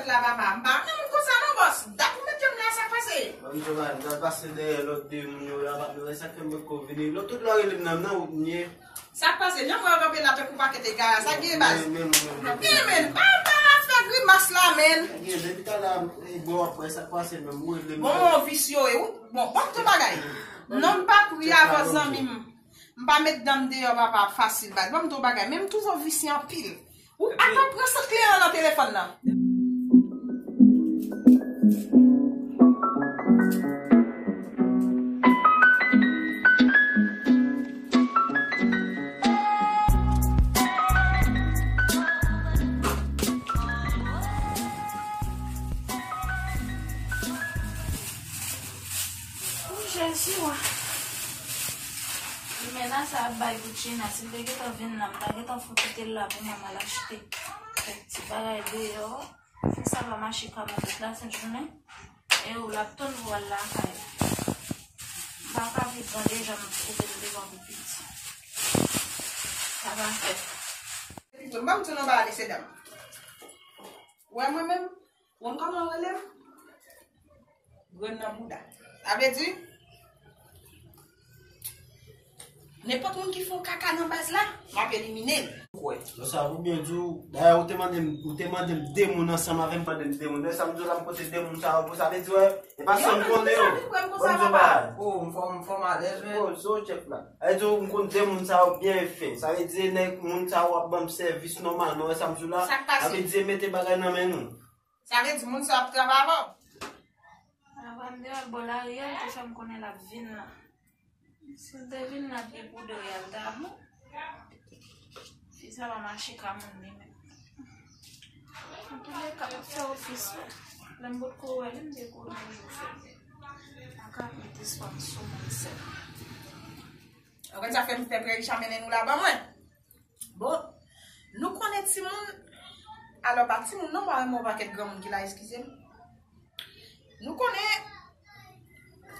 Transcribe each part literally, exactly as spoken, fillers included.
La papa, m pa renmen moun konsa non, bòs. Dat ou met je m la, sa k pase? Ban m di w bagay, m t al pase dèyè lòt de moun yo la, pa t wè sa k fè m potko vini. Lòt tout lè w rele m nan, nan wout m ye. Sa k pase? Jan m wè w kanpe la tankou pakèt egare, sa k gen baz? Men, men, men, men, men, men, men, pa, pa fè grimas la, men. Gen, depi talè, e, bon, apre sa k pase menm, ou rele m. Bon, ou visye, wi. Bon, ban m di w bagay. Non, m pa kouri avè w, zanmi m. M pa met dan m deyò, papa, fasil, baz. Ban m di w bagay. Men m twouve w visye anpil. Ou pa konn pran sant kle an nan telefòn nan. O Jezi, wa. Limena sa ap bay Gucci nan. Si l te gentan vin la, m ta gentan fout kite l la pou mwen m al achte kèk ti bagay deyò. Fi sa pa mache kòm yon bout la, sèt jounen. E ou l ap tann pou w al lakay. M pa ka viv an deja, m ap koupe l devan pou piti. Sa pa fèt. Pito, m pa m di nou bagay, mesye dam. Ou wè mwen menm? Ou konn kòman yo rele m? Grenn nan bouda. Sa vle di, nenpòt moun ki fè yon kaka nan baz la, m ap elimine l. Kwè. Lè sa, pou byen di w, dayè, ou te mande m, ou te mande m de moun ansanm avè m, mande m de moun. Lè sa, m di w la, m pote de moun sa yo pou sa. Vle di, wè, e pa sèl m konnen yo. Ban m di w bagay. Oh, m fò, m fò m alèz, men. Oh, so chèf la. Sa vle di, m konn de moun sa yo byen fen. Sa vle di, nèg, moun sa yo ap ban m sèvis nòmalman, wè sa m di w la. Sa k pase? Sa vle di, mete bagay nan men nou. Sa vle di moun sa ap travay avè w? Avan m te al bò lari a, li te fè m konnen l ap vin la. Si l te vin la, te pou de riyal ta bon. Fi sa pa mache ka moun li menm. Antoulèka, m ap fè ofis la. Lè m potko wè li, m te konnen jou fèt. M pa ka met espwa m sou moun sèl. Ou konn sa fè m fè Pierre Richard mennen nou la ban mwen? Bon, nou konnen timoun, alò pa timoun non, mwen renmen yon pakèt granmoun ki la, eskize m. Nou konnen,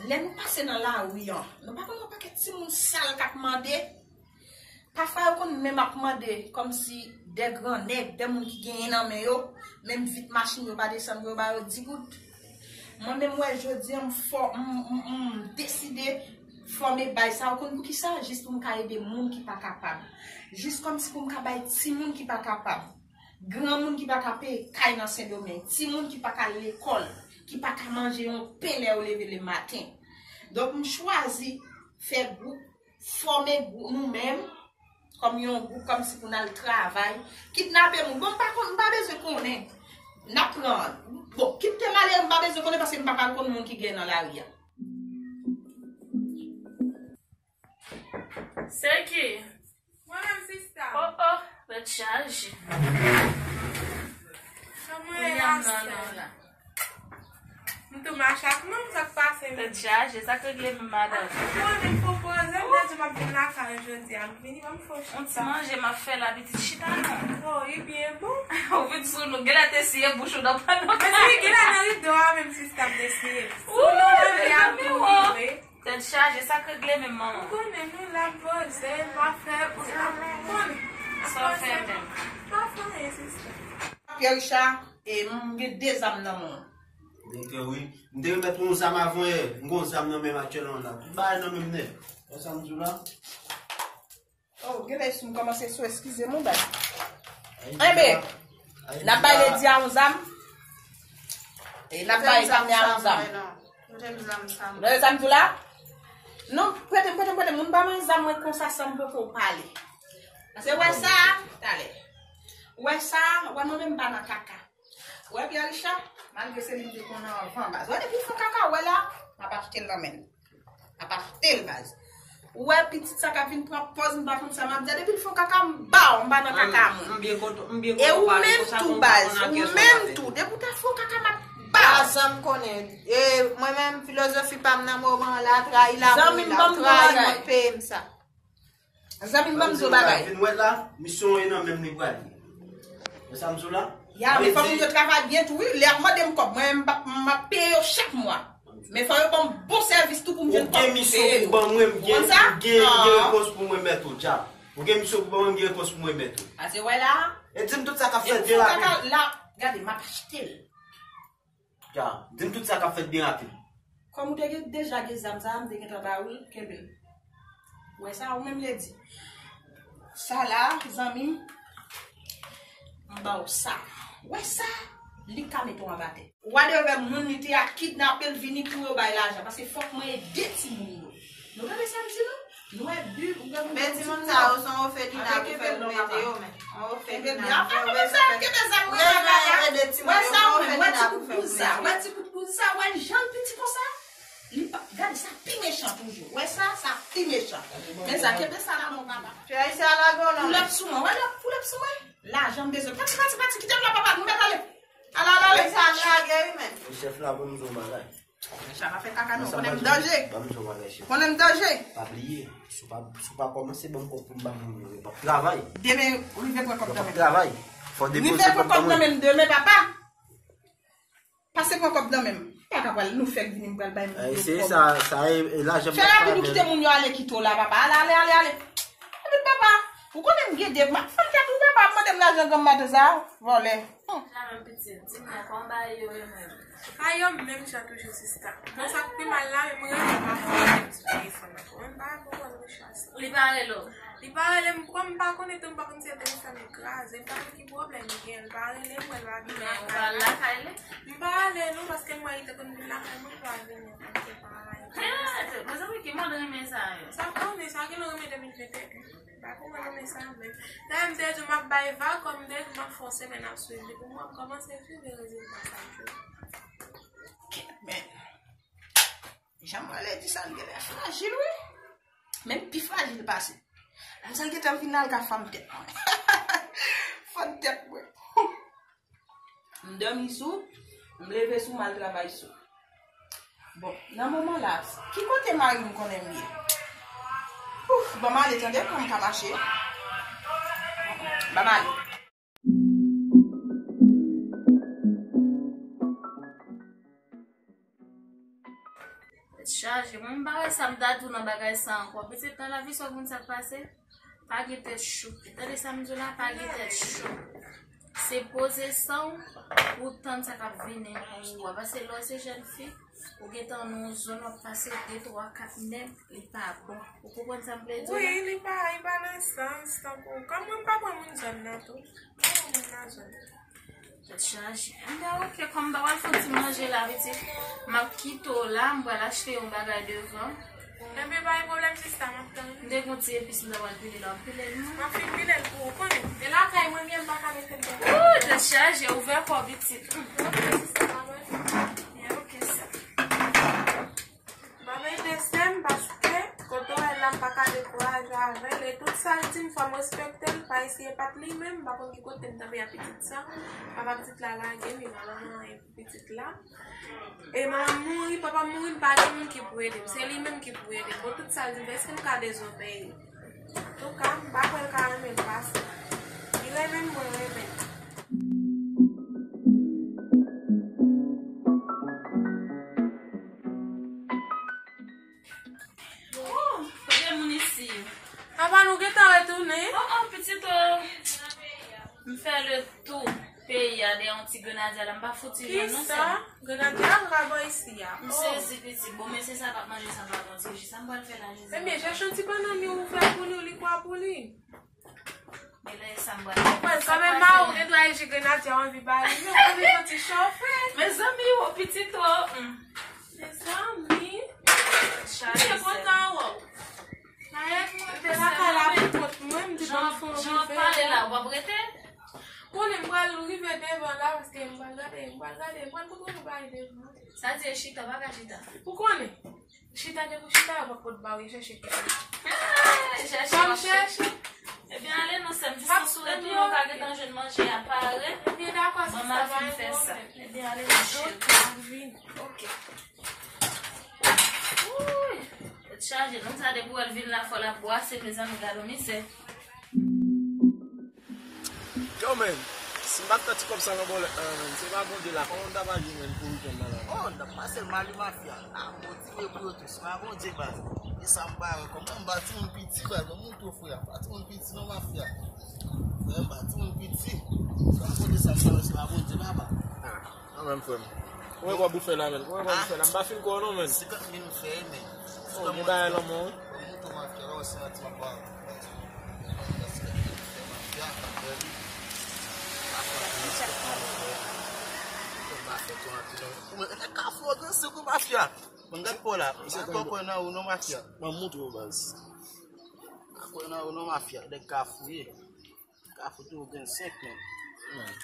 lè nou pase nan lari an, nou pa konn yon pakèt timoun sal k ap mande. Pafwa yo konn menm ap mande kòmsi de gran nèg, de moun ki genyen nan men yo, menm vit machin yo pa desann pou yo ba yo di goud. Mwen menm wè jodi an m fò, m, m, m deside fòme bay sa, ou konn poukisa? Jis pou m ka ede moun ki pa kapab. Jis kòmsi pou m ka bay timoun ki pa kapab. Granmoun ki pa ka peye kay nan Sendomeng, timoun ki pa ka al lekòl, ki pa ka manje yon pen lè yo leve lematen. Donk, m chwazi fè gwoup, fòme gwoup nou menm, kòm yon gwoup, kòmsi pou n al travay, kidnape moun. Bon, m pa konn, m pa bezwen konnen. N ap pran. Bon, kit te malere, m pa bezwen konnen paske m pa pral konn moun ki gen nan lari a. Se ki? Mwen menm, sista. Oh, oh, tèt chaje. Kòman ye la, sè? M tou mache ak non, sa k pase menm? Tèt chaje, sa k regle menm, madanm? Bon, m pwopoze, m te di m ap vin lakay ou jodi a, m vini, ban m fè yon chita. Yon ti manje m ap fè la, pitit, chita non. Oh, li byen bon. Ou vin sou nou, genlè te siye bouch ou nan pano. Men si genlè nan rido a menm, sista, m te siye. Sou nou, nan vi a tou rive. Tèt chaje, sa k regle menm, manman? Ou konnen nou la poze, pa fè, ou sa konn. Sa w fè menm? Pa fè anyen, sista. Pierre Richard, e, m gen de zam nan men w. Donk, wi. M te remèt ou yon zam avan yè. M gen yon zam nan men m aktyèlman la. Tout bagay nan men m nèt. Wè sa m di w la? Oh, genlè si m kòmanse sou, eskize m, baz. Enben, n ap bay Lady a yon zam. E n ap bay Tanya a yon zam. Mete m zam sa. Mete zam tou la? Non, prete m, prete m, prete m. Moun ba mwen zam mwen konsa san m poko pale. Paske wè sa, talè. Wè sa, wè mwen menm m pa nan kaka. Wè Pierre Richard, malgre se li m te konnen anvan baz. Wè depi l fè kaka, wè la, m ap achte l nan men l. M ap achte l baz. Ou wè pitit sa k ap vin pran pòz, m pa konn sa m ap di a. Depi l fè kaka, m ba w, m pa nan kaka moun. E ou menm tou baz, ou menm tou. Depi w ta fè kaka, m ap ba w. Sa m konnen. E mwen menm, filozofi pa m nan moman an la, trayi la, mouri la, ou trayi mwen, peye m sa. Zanmi m, ban m di w bagay. Vin wè la, misyon e nan men m li pral ye. Wè sa m di w la? Ya, men fò moun yo travay byen tou, wi. Lè y ap mande m kòb, mwen, m ap, m ap peye yo chak mwa. Men fò yo ban m bon sèvis tou pou m jwenn kòb pou m peye yo. Ou gen misyon pou ban mwen, m gen, m gen, m gen repons pou mwen mèt ou, djab. Ou gen misyon pou ban mwen, m gen repons pou mwen mèt ou. Pase wè la. E di m tout sa k ap fèt de la. Gade, m ap achte l. Di m tout sa k ap fèt byen rapid. Kòm ou te gen, deja gen zam sa a, m te gentan ba ou l, kenbe l. Ou wè sa, ou menm Lady. Sa la, zanmi m, m ba w sa. Ou wè sa, li ka mete w anba tè. Wadevè moun li te a kidnape l vini pou yo bay lajan, paske fòk mwen ede timoun yo. Nou tande sa m di nou? Nou wè bi, ou wè men timoun sa yo se yon ofelina pou fè mete yo men. Yon ofelina. Kenbe zam mwen la, papa. Wè sa ou menm, wè ti kout bouza, wè ti kout bouza, wè l jan l piti konsa. Li pa, gade sa pi mechan toujou. Wè sa, sa pi mechan. Men sa, kenbe sa la non papa. Koulèp sou mwen, wè lòt koulèp sou mwen. Lajan m bezwen. Pati, pati, pati, kite m la papa, nou mèt ale. Ala, ala, ale. Sa lage wi men. Chèf la pou m di yon bagay. Sa pa fè kaka non, konnen m danje. Ban m di yon bagay chèf. Konnen m danje. Pa bliye, si w pa, si w pa kòmanse ban m kòb pou m ba moun yo, yo p ap travay. Demen, rive pran kòb nan men m. Yo p ap travay. Fò depoze kòb nan men m. Rive pran kòb nan men m demen papa. Pase pran kòb nan men m. Pa ka pral nou fèk vini m pral bay moun yo kòb. Sa, sa e, e lajan m. Fè rapid ou kite moun yo ale kite w la papa. Ale, ale, ale, ale. Rapid papa. Ou konnen m gen de, m ap fann tèt ou papa, ap mande m lajan granm maten sa. Vòlè. Jamè pitit, di m non, kòman bagay yo ye menm? Bagay yo menm jan toujou sista. Bon sa k pi mal la, men mwen rete pa fè sou telefòn nan. Mwen pa konprann rechaj sa. Li pa rele w? Li pa rele m, kòm m pa konnen tou, m pa konn si se telefòn li kraze, m pa konn ki pwoblèm li gen, li pa rele m, mwen pa vin lakay la. Men ou pa lakay li? M pa ale non, paske m wè li te konn vin lakay mwen, m pa vini, m te pa ale. Mezanmi, ki mòd renmen sa yo? Sa konnen, sa gen lè renmen depi l fete. Pa konprann renmen sa menm. Dayè m te di w m ap bay vag, kòm m te di w m ap fè yon semèn ap swiv li pou mwen, m kòmanse swiv li rezilta sa m jwe. Kèt men. Jan m wè Lady sa l genlè frajil wi. Menm pi frajil pase. Damzèl gentan vin al ka fann tèt mwen. Fann tèt mwen. M dòmi sou, m leve sou, m al travay sou. Bon, nan moman la, ki kote mari m konnen m ye? Ouf, ban m ale tande, pou m ka mache. Ban m ale. Tèt chaje. Mwen, m pa wè sa m ta di w nan bagay sa ankò. Pitit, nan lavi sa w konn sa k pase? Pa gen tèt cho. Tande sa m di w la, pa gen tèt cho. Se poze san w pou w tann sa k ap vini pou ou a. Paske lè w se jèn fi, ou gentan nan yon zòn, w ap pase de, twa, kat nèg, li pa bon. Ou konprann sa m vle di w la? Wi, li pa, li pa nan sans, tankou, kòm mwen m pa pran moun zòn nan tou. M pa pran moun nan zòn nan. Tèt chaje. Anben, ok, kòm m ta pral fè yon ti manje la, pitit, m ap kite w la, m pral achte yon bagay devan. Enben, pa gen pwoblèm, sista, m ap tann ou. M te gen yon ti epis m ta pral pile la, w ap pile l non. M ap fin pile l pou ou, konnen. E lakay mwen m ye, m pa ka mete l deyò. Ooh, tèt chaje, ouvè kò w, pitit. Ok, sista, pa bay. Byen, ok, sa. M ap ede sè m paske kote w wè l la m pa ka dekouraje avè l. E tout sa l di m fò m respekte l. Pa eseye pa t li menm. M pa konn ki kote m t ap ye a pitit sa. Papa pitit la lage m, li pa ban mwen anyen pou pitit la. E manman m mouri, papa m mouri, m pa gen moun ki pou ede m. Se li menm ki pou ede m. Bon, tout sa l di m fè, èske m ka dezobeye? Antouka, m pa kwè l ka renmen l pase. Li renmen m, mwen renmen l. Oh, kote moun isi yo? Papa, nou gentan retounen? Oh, oh, pitit, oh. M fè le tou peyi a dèyè yon ti grenadya la, m pa fouti jwenn non sè m. Kisa? Grenadya a, l ka bò isi a. M sezi pitit. Bon, men se sa p ap manje sa m pa konn se ji sa m pral fè la, Jezi. Ebyen, chèche yon ti bannann li ouvè pou li, li kwa pou li. Genlè e sa m pral fè. Mwen, kanmenm, mari w gen dwa e ji grenadya w anvi ba li, men w anvi yon ti chofe. Mezanmi, ou pitit twòp. Mezanmi. Chaje. M te kontan wè w. Dayè, mwen te lakay la pou kont mwen, m di ban m fè yon rive. Jan w ap pale la, w ap rete? Konnen m pral rive devan la, paske m pral gade, m pral gade, m pral kote pou bay devan. Sa di e chita, w pa ka chita. Ou konnen? Chita te pou chita, yo p ap pot ba w, e chèche kote. Ah, chèche, w ap chèche. Ebyen, ale non, sè m, jis yon souri pou mwen, w ka gentan jwenn manje a pare. Ebyen, dakò, sista, pa gen pwoblèm. Ebyen, ale non, cheri. Ok, m ap vini. Ok. Wouy, tèt chaje, nonm sa depi w wè l vin la, fò l ap bwase, mezanmi, gade yon mizè. Yo, men, si m pa t fè ti kòb sa nan bòlèt la, men, se pa Bondye la, kòman m ta pral jwenn pou wikenn nan la? Oh, n ap pase l mal wi mafya. Ah, Bondye pou yo tou, se pa Bondye baz. E sa m pa wè, kòman m ba timoun piti baz, kòman m tou frè, ba timoun piti non mafya. Frè m ba timoun piti. Se pa Bondye sa m ta wè, se pa Bondye papa. Ah. An menm frè m. Ou wè kòb ou fè la, menn. Ou wè kòb ou fè la. M pa fin kwè w non, menn. Senkant mil m fè, men. Oh, gen bagay lan men w wi. Mwen montre w mafya, wè, se yon ti bagay. Mafya, mafya. Mwen pa fè twa anpil non. Ou menm, e Kafou, gran sou kou mafya. Mwen gad pa w la. Mwen pa kwè nan ou non, mafya. Mwen montre w baz. Pa kwè nan ou non, mafya. Nèg Kafou ye. Kafou tou gen senk menm.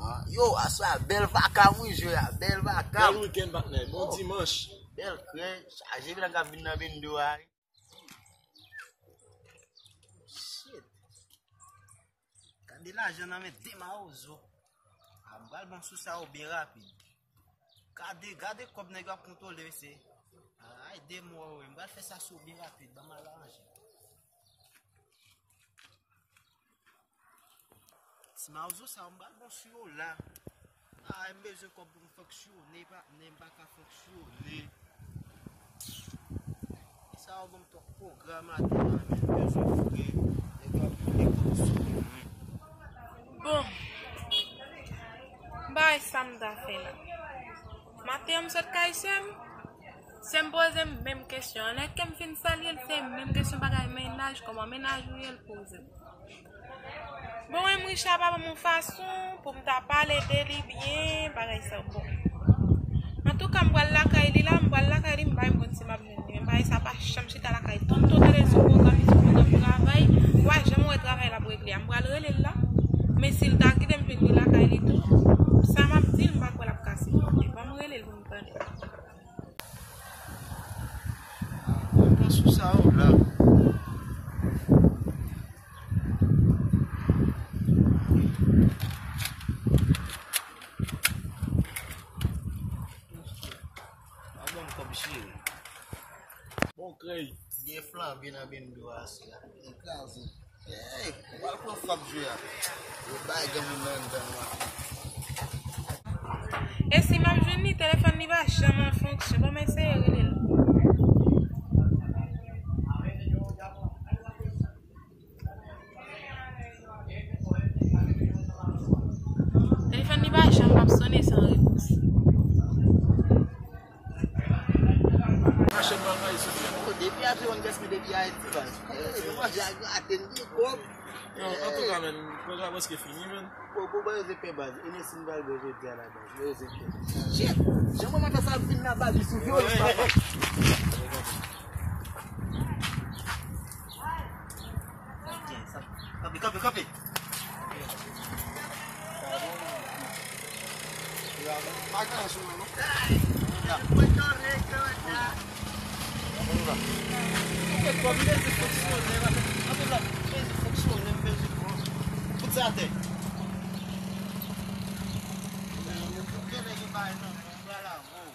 Ah, yo, aswè a, bèl vakam wi, jwe a, bèl vakam. Bèl wikenn, patnè. Bon dimanch. Bèl krèy, chaje vin ak ap vin nan bendo a. Shit. Gade lajan nan men de mawozo. A, m pral ban sou sa yo byen rapid. Gade, gade kòb nèg yo ap kontwole, mesye. Ay, de mò, wi. M pral fè sa sou byen rapid. Ban m al aranje. Ti mawozo sa yo, m pral bon sou yo la. Ay, m bezwen kòb pou m fonksyone, patnè, m pa ka fonksyone. Sa yo ban m twòp pwogram atè la, men m bezwen fre, nèg yo ap boule kòb sou mwen. Bon, m pa wè sa m ta fè la. Maten an m sot kay sè m, sè m poze m menm kesyon an. Lè ke m fin salye l, se menm kesyon bagay mennaj, kòman mennaj ou ye, l poze m. Bon, mwen, Richard pa ban m yon fason pou m ta pale de li byen, bagay sa yo bon. Antouka, m pral lakay li la, m pral lakay li, m pa menm konn si m ap jwenn li. Men bagay sa pa janm chita lakay tonton, tande l sou pwogram, li sou pwogram travay, m pa janm wè travay l ap regle a. M pral rele l la, men si l ta kite m jwenn li lakay li tou, sa m ap di l, m pa kwè l ap kase. Ban m rele l pou m tande. Mwen pran sou sa yo la. Bon krèy. Byen flanbe nan bendo a, se la. Byen kraze. Ey, ou pral pran fap jwe a. Yo bay granmoun nan anndan nou a. E si m ap jwenn li, telefòn li pa janm an fonksyon. Ban m eseye rele l. Telefòn li pa janm ap sonnen san repons. Machann bagay, Sofia. Oh, depi a Jewòn Gèsmi, depi Ayiti, baz. Ey, nou manje a graten, gen kòb. Non, antouka, menn, pwogram prèske fini, menn. Bon, bon, bon, yo se pè, baz. Enestin pral byen jodi a la, baz. Yo se pè. Shit! Jan mwen mwen fè sa ap vin la, baz, li sou vyolans la, baz. Kanpe, kanpe, kanpe. Pa gen anyen sou mwen, non. Ya. Ou fè kòb, m bezwen fonksyone, m bezwen fonksyone, m bezwen pran. Fout sa atè. Gen nèg yo bay nan men, m pral avè w.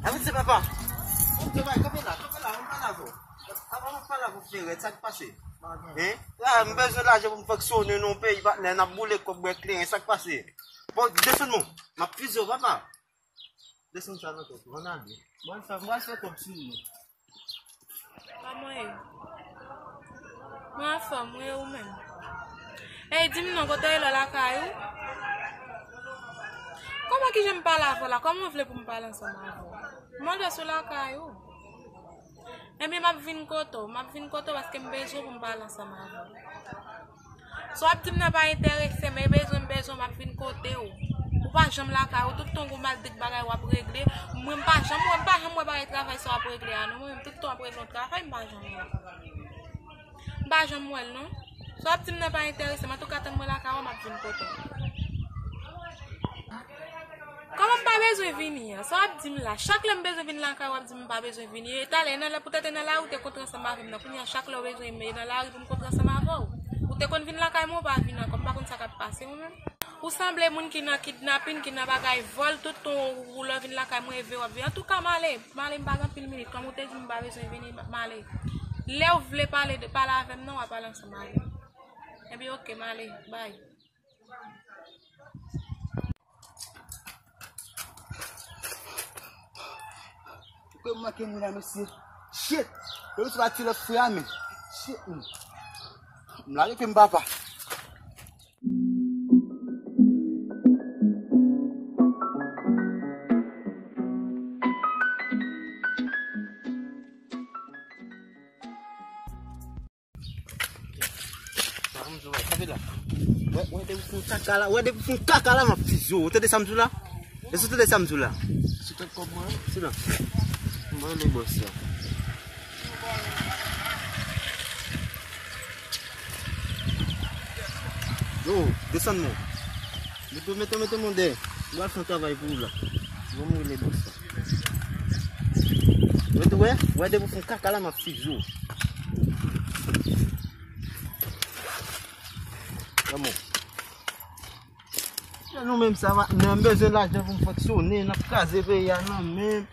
Avanse, papa. Kanpe la, kanpe la, mwen pale avè w. Avan mwen pale avè w, frè, sa k pase? Hein? Ah, m bezwen lajan pou m fonksyone nan yon peyi, patnè, n ap boule kòb, bwè kleren, sa k pase? Bon, desann non, m ap fize w, papa. Desann sa nan tèt ou, ann ale. Mwen fè, mwen fè kòb sou nou. Kòman ye? Mwen anfòm wi, e ou menm? Ey, di m non, kote w ye la, lakay ou? Kòman, kijan m pale avè w la? Kòman w vle pou m pale ansanm avè w? M mande w si w lakay ou. Ebyen, m ap vin kote w, m ap vin kote w paske m bezwen w pou m pale ansanm avè w. Sa w ap di m nan pa enterese m, e bezwen m bezwen w, m ap vin kote w. Ou pa janm lakay ou, tout tan w mal di k bagay w ap regle. Mwen, m pa janm wè, m pa janm wè bagay travay sa w ap regle a, non. Mwen menm, tout tan w ap regle yon travay, m pa janm wè. M pa janm wè l, non. Sa w ap di m nan pa enterese m, antouka, tann mwen lakay ou, m ap vin kote w. Kòman m pa bezwen vini an? Sa w ap di m la? Chak lè m bezwen vin lakay ou, w ap di m m pa bezwen vini. E talè, nan lè poutèt e nan lari ou te kontre ansanm avè m nan. Kounye a, chak lè w bezwen m, e nan lari pou m kontre ansanm avè w. Ou te konn vin lakay mwen, ou pa vin ankò. M pa konn sa k ap pase ou menm. Ou sanble moun ki nan kidnapin, ki nan bagay vòl. Tout tan ou, ou lè w vin lakay mwen, e veye w ap veye. Antouka, m ale. M ale, m pa gen anpil minit. Kòm ou te di m m pa bezwen vini, m ale. Lè w vle pale de, pale avè m nan, w a pale ansanm avè m. Ebyen, oke, m ale. Bay. Ke m manke moun la, mesye. Shit! Ke m sou pati lòt frè a, men. Shit, men. M lage ke m papa. Sa m di w la, kanpe la. Wè, wè, depi w fè yon kaka la, wè, depi w fè yon kaka la, m ap fize w. Ou tande sa m di w la? Èske w tande sa m di w la? Se tèt kòb mwen. Sinon, mwen rele bòs la. Yo, desann mwen. Mete, mete, mete mwen dèyè. Mwen al fè yon travay pou ou la. Bon, mwen rele bòs la. Wè, wè, wè, depi w fè yon kaka la, m ap fize w. Kòman? Se nou menm sa, patnè, m bezwen lajan pou m fonksyone, n ap kraze peyi a nou menm.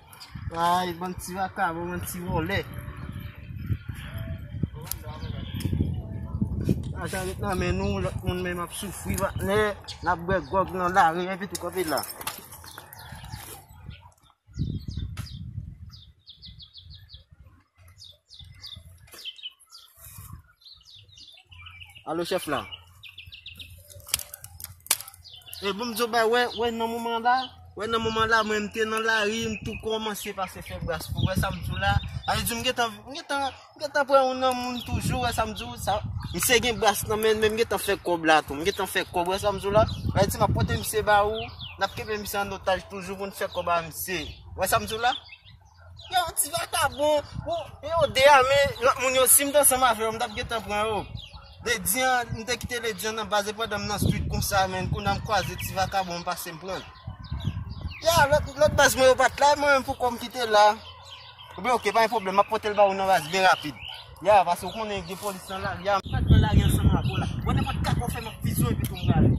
Ay, bann ti vakabon, bann ti vòlè. Lajan ret nan men nou, lòt moun menm ap soufri, patnè. N ap bwè gwòg nan lari, epi tou kanpe la. Alo, chèf la. E bon, m di w bay, wè, wè, nan moman la, wè, nan moman la, mwen, m te nan lari, m tou kòmanse pase fè bras pou, wè sa m di w la. Sa vle di, m gentan, m gentan, m gentan pran youn nan moun toujou, wè sa m di w, sa, misye gen bras nan men l, men m gentan fè kòb la tou, m gentan fè kòb, wè sa m di w la. Sa vle di, m ap pote misye ba ou, n ap kenbe misye an otaj toujou pou n fè kòb a misye. Wè sa m di w la? Yo, ti vakabon, ou, yo de a, men lòt moun yo, si m te ansanm avè yo, m t ap gentan pran yo. Ledi an, m te kite ledi an nan baz, e pandan m nan street konsa, men kounye a m kwaze ti vakabon, m pase m pran l. Ya, lòt, lòt baz mwen yo pa t la, mwen menm pou kò m ki te la. Ebyen, oke, pa gen pwoblèm, m ap pote l ba ou nan baz byen rapid. Ya, paske ou konnen gen polis nan lari a, m pa t nan lari ansanm avè w la. Bon, nenpòt kaka w fè, m ap fize w epi tou m prale.